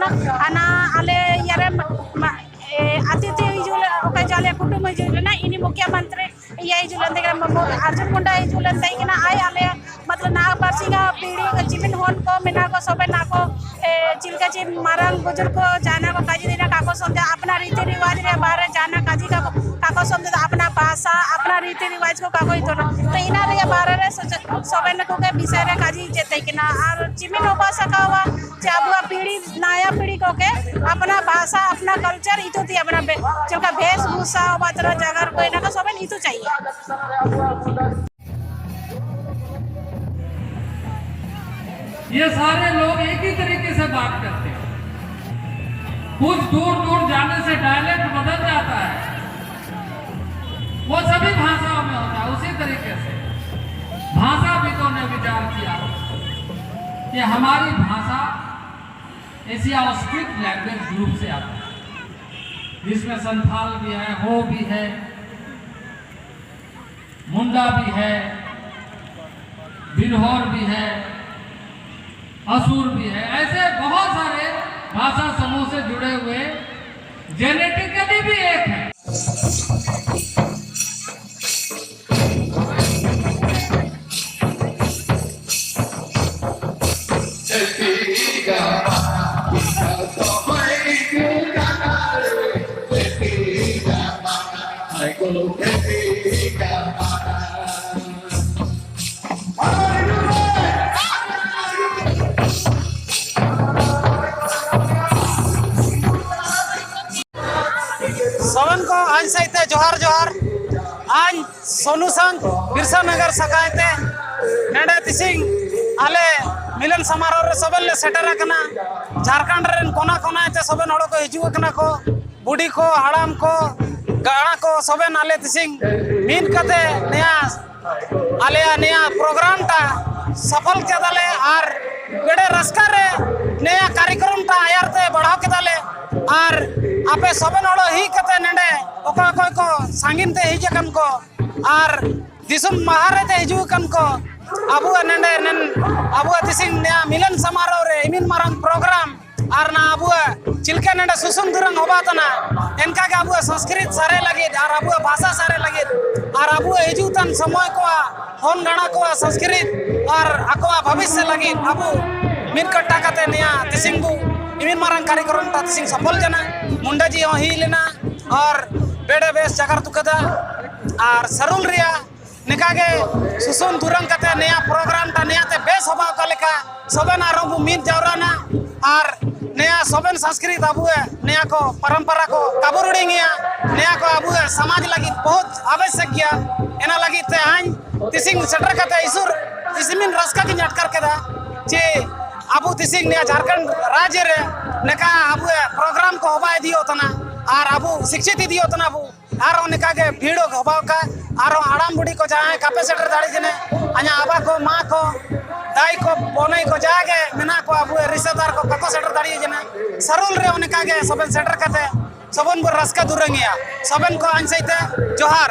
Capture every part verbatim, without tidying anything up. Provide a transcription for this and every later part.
ᱟᱱᱟ ᱟᱞᱮ ᱤᱭᱟᱹᱨᱮ ᱢᱟ-, ᱢᱟ-, ᱮ, ᱟᱛᱤᱛᱷᱤ ᱦᱤᱡᱩᱜ ᱞᱮ, ᱚᱠᱚᱭ ᱡᱮ ᱟᱞᱮ ᱠᱩᱴᱩᱢ ᱦᱤᱡᱩᱜ ᱞᱮᱱᱟ, ᱤᱱᱤ ᱢᱩᱠᱷᱭᱚ ᱢᱚᱱᱛᱨᱤ ᱤᱭᱟᱹ ᱦᱤᱡᱩᱜ ᱞᱮᱱ ᱛᱟᱦᱮᱸ ᱠᱟᱱᱟ, ᱢᱚ-, ᱚᱨᱡᱩᱱ ᱢᱩᱱᱰᱟ ᱦᱤᱡᱩᱜ ᱞᱮᱱ ᱛᱟᱦᱮᱸ ᱠᱟᱱᱟ, ᱟᱭ ᱟᱞᱮ ᱢᱚᱛᱞᱚᱵ ᱱᱟᱜ ᱯᱟᱹᱨᱥᱤ ᱜᱟ ᱯᱤᱲᱦᱤ ᱠᱚ ᱡᱤᱢᱤᱱ ᱦᱚᱱ ᱠᱚ ᱢᱮᱱᱟᱜ ᱠᱚ, ᱥᱚᱵᱮ ᱱᱟᱜ ᱠᱚ, ᱮ, ᱪᱤᱞᱠᱟ ᱪᱤ ᱢᱟᱨᱟᱝ ᱵᱩᱡᱩᱨᱜ ᱠᱚ ᱡᱟᱦᱟᱱᱟᱜ ᱠᱚ ᱠᱟᱡᱤ ᱫᱤᱱᱟ ᱠᱟᱠᱚ ᱥᱚᱢᱡᱟ, ᱟᱯᱱᱟ ᱨᱤᱛᱤ ᱨᱤᱣᱟᱡᱽ ᱨᱮ ᱵᱟᱨᱮ ᱡᱟᱦᱟᱱᱟᱜ ᱠᱟᱡᱤ ᱠᱟᱠᱚ, ᱠᱟᱠᱚ ᱥᱚᱢᱡᱟ ᱫᱚ ᱟᱯᱱᱟ ᱵᱷᱟᱥᱟ, ᱟᱯᱱᱟ ᱨᱤᱛᱤ ᱨᱤᱣᱟᱡᱽ ᱠᱚ ᱠᱟᱠᱚ ᱤᱛᱚᱱᱟ᱾ ᱛᱚ ᱤᱱᱟ ᱨᱮᱭᱟᱜ ᱵᱟᱨᱮ ᱨᱮ ᱥᱚᱡ-, ᱥᱚᱵᱮ ᱱᱟᱜ ᱠᱚᱜᱮ ᱵᱤᱥᱚᱭ ᱨᱮ ᱠᱟᱡᱤ ᱡᱮᱛᱮ ᱠᱟᱱᱟ᱾ ᱟᱨ ᱡᱤᱢᱤᱱ ᱚᱵᱟᱥᱟ ᱠᱟᱣᱟ ᱡᱮ ᱟᱵᱚᱣᱟᱜ ᱯᱤᱲᱦᱤ, ᱱᱟᱭᱟ ᱯᱤᱲᱦᱤ ᱠᱚᱜᱮ ᱟᱯᱱᱟ ᱵᱷᱟᱥᱟ, ᱟᱯᱱᱟ ᱠᱟᱞᱪᱟᱨ ᱤᱛᱩ ᱛᱤ ᱟᱯᱱᱟ ᱵᱮ-, ᱪᱮᱫ ᱞᱮᱠᱟ ᱵᱷᱮᱥ ᱵᱷᱩᱥᱟ, ᱚᱵᱟᱛᱨᱟ ᱡᱟᱜᱟᱨ ᱠᱚ, ᱮᱱᱟ ᱠᱚ ᱥᱚᱵᱮᱱ ᱤᱛᱩ ᱪᱟᱦᱤᱭᱮ᱾ ये सारे लोग एक ही तरीके से बात करते हैं। कुछ दूर दूर जाने से डायलेक्ट बदल जाता है, वो सभी भाषाओं में होता है। उसी तरीके से भाषाविदों ने विचार किया कि हमारी भाषा एशिया स्क्रिप्ट लैंग्वेज ग्रुप से आता है, जिसमें संथाल भी है, हो भी है, मुंडा भी है, बिरहोर भी है, असुर भी है। ऐसे बहुत सारे भाषा समूह से जुड़े हुए जेनेटिकली भी एक है। ସବନକ ଆଇନ୍ ସାଇତେ ଜୋହାର ଜୋହାର। ଆଇନ୍ ସୋନୁ ସାଙ୍ଗ ବିର୍ସା ନଗର ଶାଖାଏତେ ନେଡେ ତିସିଂ ଆଲେ ମିଲନ ସମାରୋହରେ ସବେଲେ ସେଟେର ଆକାନା। ଝାରଖଣ୍ଡ ରେନ୍ କୋନା କୋନା ଏତେ ସବେନ ହଡ଼କ ହିଜୁଗ ଆକାନା କ, ବୁଢ଼ୀ କ, ହାଡ଼ାମ କ, ଗାଣା କ, ସବେନ ଆଲେ ତିସିଂ ମିନ୍ କାତେ ନେଆ ଆଲେୟା ନେଆ ପ୍ରୋଗ୍ରାମଟା ସଫଲ କେଦାଲେ ଆର୍ ବେଡ଼େ ରାସ୍କାରେ ନେଆ କାର୍ଯ୍ୟକ୍ରମଟା ଆୟାରତେ ବଢ଼ାଅ କେଦାଲେ। ଆର୍ ଆପେ ସବେନ ହଡ଼ ହି କେତେ ନେଣ୍ଡେ ଅକୟ ଅକୟ କ ସାଙ୍ଗିନତେ ହେଇଜା କାନକ ଆର୍ ଦିସୁନ ମାହାରେତେ ହିଜୁଗ କାନକ ଆବୁଆ ନେଣ୍ଡେ ନେନ ଆବୁଆ ତିସିଂ ନେଆ ମିଲନ ସମାରୋହରେ ଇମିନ ମାରାଙ୍ଗ ପ୍ରୋଗ୍ରାମ ଆର୍ ନା ଆବୁଆ ଚିଲକା ନେଣ୍ଡା ସୁସୁନ ଦୁରଙ୍ଗ ହବାତନା। ଏନକାକେ ଆବୁଆ ସଂସ୍କୃତ ସାରେ ଲାଗିତ ଆର୍ ଆବୁଆ ଭାଷା ସାରେ ଲାଗିତ ଆର୍ ଆବୁଆ ହିଜୁତାନ ସମୟ କଆ ହନ ଗାଣା କଆ ସଂସ୍କୃତ ଆର୍ ଆକଆ ଭବିଷ୍ୟ ଲାଗିତ ଆବୁ ମିନକଟା କାତେ ନିଆ ତିସିଙ୍ଗୁ ଇମିନ ମାରାଙ୍ଗ କାର୍ଯ୍ୟକ୍ରମଟା ତିସିଙ୍ଗ ସଫଲ ଜାନା। ମୁଣ୍ଡା ଜି ହିଁ ଲେନା ଆର୍ ବେଡ଼େ ବେଶ ଜାଗାର ତୁକେଦା ଆର୍ ସରୁଲ ରିଆ। ନେକାଗେ ସୁସୁନ ଦୁରଙ୍ଗ କାତେ ନେଆ ପ୍ରୋଗ୍ରାମଟା ନେଆତେ ବେଶ ହବା ଅକା ଲେକା ସବେନ ଆରମ୍ଭ ମିଦ ଜାଉରାନା। ଆର୍ ନେଆ ସବେନ ସଂସ୍କୃତି ଆବୁଏ ନେଆକ ପରମ୍ପରାକ କାବୁ ରୁଡ଼ିଙ୍ଗିଆ। ନେଆକ ଆବୁଏ ସମାଜ ଲାଗି ବହୁତ ଆବଶ୍ୟକ ଗିଆ। ଏନା ଲାଗି ତେ ଆଇନ ତିସିଂ ସେଟର କାତେ ଇସୁର ତିସିମିନ ରାସ୍କା କି ଝାଟକାର କେଦା ଯେ ଆବୁ ତିସିଂ ନେଆ ଝାରଖଣ୍ଡ ରାଜ୍ୟରେ ନେକା ଆବୁଏ ପ୍ରୋଗ୍ରାମକ ହବା ଇଦିୟୋ ତନା। ଆର୍ ଆବୁ ଶିକ୍ଷିତ ଇଦିୟୋ ତନା ଆବୁ ଆର ନିକାକେ ଭିଡ଼ ହବାକା, ଆର ଆଡ଼ାମ ବୁଢ଼ୀକ ଯାହା କାପେ ସେଟର ଦାଡ଼ି ଜେନେ, ଆଜ୍ଞା ଆବାକ, ମାଆକ, ଦାଇକ, ବନେଇକ ଯାହାକେ ମେନାକ ଆବୁଏ ରିସେଦାରକ କାକ ସେଟର ଦାଡ଼ି ଜେନେ, ସରୁଲରେ ଅନେକାକେ ସବେନ ସେଟର କାତେ, ସବନକୁ ରାସ୍କା ଦୁରଙ୍ଗିଆ, ସବେନକ ଆଇନ ସହିତ ଜୋହାର।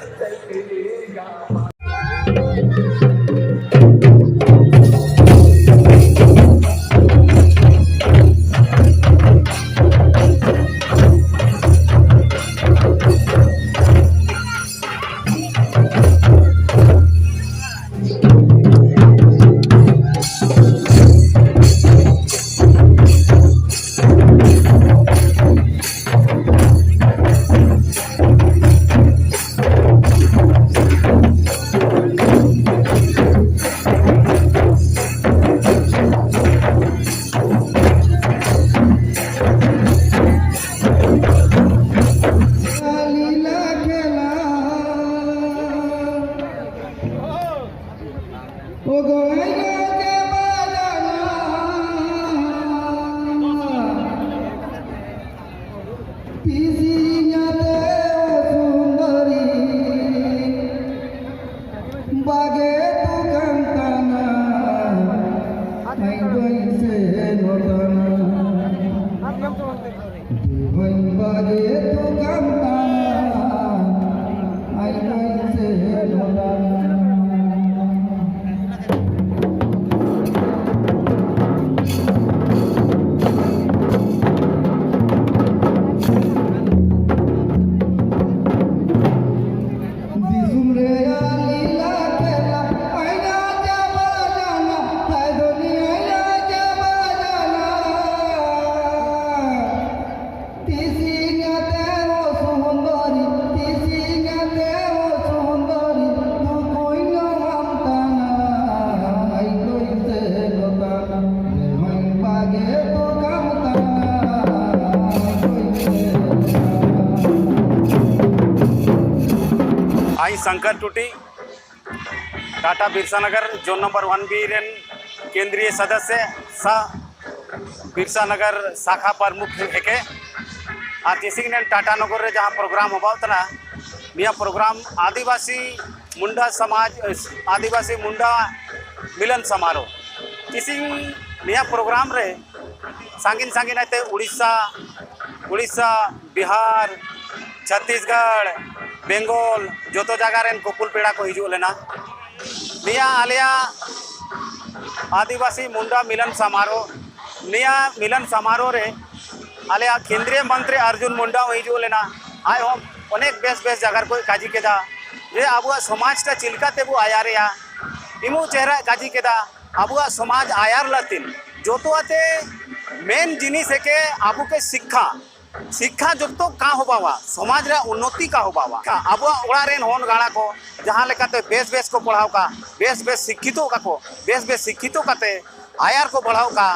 Shankar Tuti, Tata Birsa Nagar zone number one B रेन केंद्रीय सदस्य सा बिरसा नगर शाखा प्रमुख हेके। आर तिसिंग ने टाटा नगर रे जहाँ प्रोग्राम हबाव तना, निया प्रोग्राम आदिवासी मुंडा समाज, आदिवासी मुंडा मिलन समारोह। तिसिंग निया प्रोग्राम रे सांगिन सांगिन आते उड़ीसा, उड़ीसा, बिहार, छत्तीसगढ़, बेंगल, जोतो जागा रेन कोपुल पेड़ा को हिजुक लेना। निया आलेया आदिवासी मुंडा मिलन समारोह, निया मिलन समारोह रे आलेया केंद्रीय मंत्री अर्जुन मुंडा हिजुक लेना। आय हम अनेक बेस बेस जागार को काजी केदा जे आबुआ समाज ता चिलका तेबु आयारेया, इमु चेहरा काजी केदा आबुआ समाज आयार लातिन। जोतो आते मेन जिनिस हेके आबुके शिक्षा। शिक्षा जब तो का होबावा, समाज रे उन्नति का होबावा। का आबुआ ओड़ा रेन होन गाड़ा को जहाँ लेकाते बेस बेस को पढ़ाव का, बेस बेस शिक्षित का को, बेस बेस शिक्षित काते आयार को बढ़ाव का।